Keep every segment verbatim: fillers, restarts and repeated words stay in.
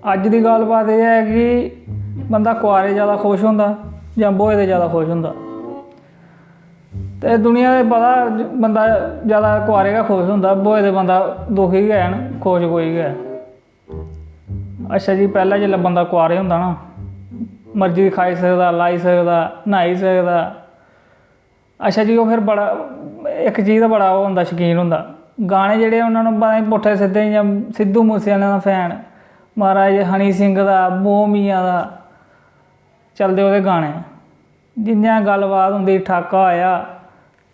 अज्ज दी गल्ल बात एह् ऐ कि बंदा कुआरे ज़्यादा खुश होंदा जां ब्होए दे ज़्यादा खुश होंदा? ते दुनिया दे पता, बंदा ज़्यादा कुआरे गै खुश होंदा, ब्होए दे बंदा दुखी गै न, खुश कोई गै। अच्छा जी, पैह्लें जिसलै बंदा कुआरे होंदा ना, मर्जी दी खाई सकदा, लाई सकदा, न्हाई सकदा। अच्छा जी, ओह् फिर बड़ा, इक चीज़ दा बड़ा ओह् होंदा, शकीन होंदा। गाने जेह्ड़े उन्होंने पता निं पुट्ठे सिद्धे, इ'यां सिद्धू मूसे आह्ले दा फैन, महाराज हनी सिंह दा, बो मियां दा, चलदे ओह्दे गाने। जि'यां गल्लबात होंदी, ठाका होएआ,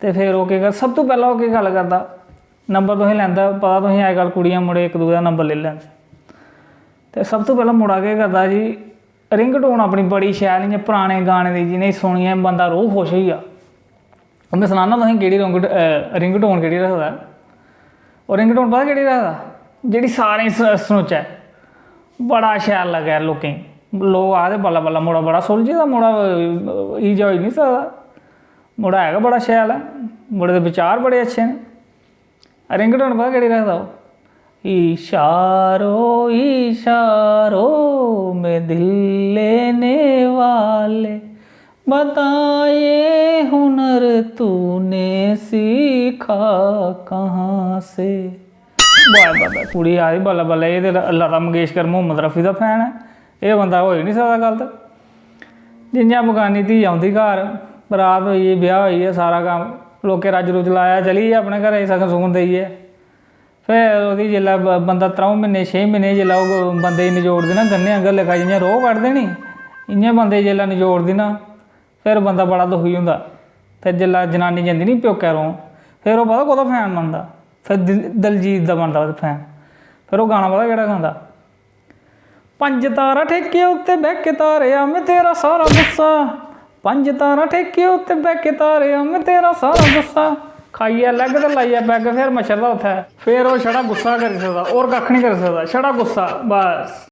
ते फिर ओह् केह् कर, सब तों पैह्लें ओह् केह् गल्ल करदा, नंबर तुसें लैंदा, पता तुसें अज्जकल कुड़ियां मुड़े इक दूए दा नंबर लेई लैंदे। ते सब तों पैह्लें मुड़ा केह् करदा जी, रिंगटोन अपनी बड़ी शैल, इ'यां पराने गाने दी, जि'नेंगी सुनियै बंदा रूह खुश होई जा। में सनाना तुसें केह्ड़ी रिंग, रिंगटोन केह्ड़ी रखदा ऐ। ओह् रिंगटोन पता केह्ड़ी रखदा? जेह्ड़ी सारें गी स-, सनोचै। बड़ा शैल लग्गै लोकें गी। लोक आखदे, "बल्ला बल्ला, मुड़ा बड़ा सुलझे दा, मुड़ा, अ, इ'यै होई निं सकदा। मुड़ा है गै बड़ा शैल ऐ, मुड़े दे विचार बड़े अच्छे न।" रिंगटोन पता केह्ड़ी रखदा ओह्? इशारों इशारों में दिल लेने वाले, बता ये हुनर तूने सीखा कहाँ से? वाह, वाह, वाह, कुड़ी आखदी, "बल्लें, बल्लें, एह् ते लता मंगेशकर, मोहम्मद रफी दा फैन ऐ, एह् बंदा होई निं सकदा गलत।" जि'यां बगानी धी औंदी घर, बरात होई गेई, ब्याह् होई गेआ, सारा कम्म, लोकें रज्ज रुज्ज लाया, चली गे अपने घरै गी सगन सुगन देइयै। फिर ओह्दी जिसलै ब-, बंदा त्र'ऊं म्हीने, छे म्हीने जिसलै ओह् बंदे गी नचोड़दे ना, गन्ने आंह्गर लेखा जि'यां रोह् कड्ढदे नी, इ'यां बंदे गी जिसलै नचोड़दी ना, फिर बंदा बड़ा दुखी होंदा। फिर जिसलै जनानी जंदी नी प्योकै रौह्न, फिर ओह् पता कोह्दा फैन बनदा? फिर दिल-, दलजीत दा बनदा ओह्दा फैन। फिर ओह् गाना पता केह्ड़ा गांदा? "पंज तारा ठेके उत्ते बह के तारेआ में तेरा सारा गुस्सा, पंज तारा ठेके उत्ते बह के तारेआ में तेरा सारा गुस्सा।" खाइयै लैग ते लाइयै पैग, फिर मच्छर दा उत्थै, फिर ओह् छड़ा गुस्सा करी सकदा, होर कक्ख निं करी सकदा, छड़ा गुस्सा बस।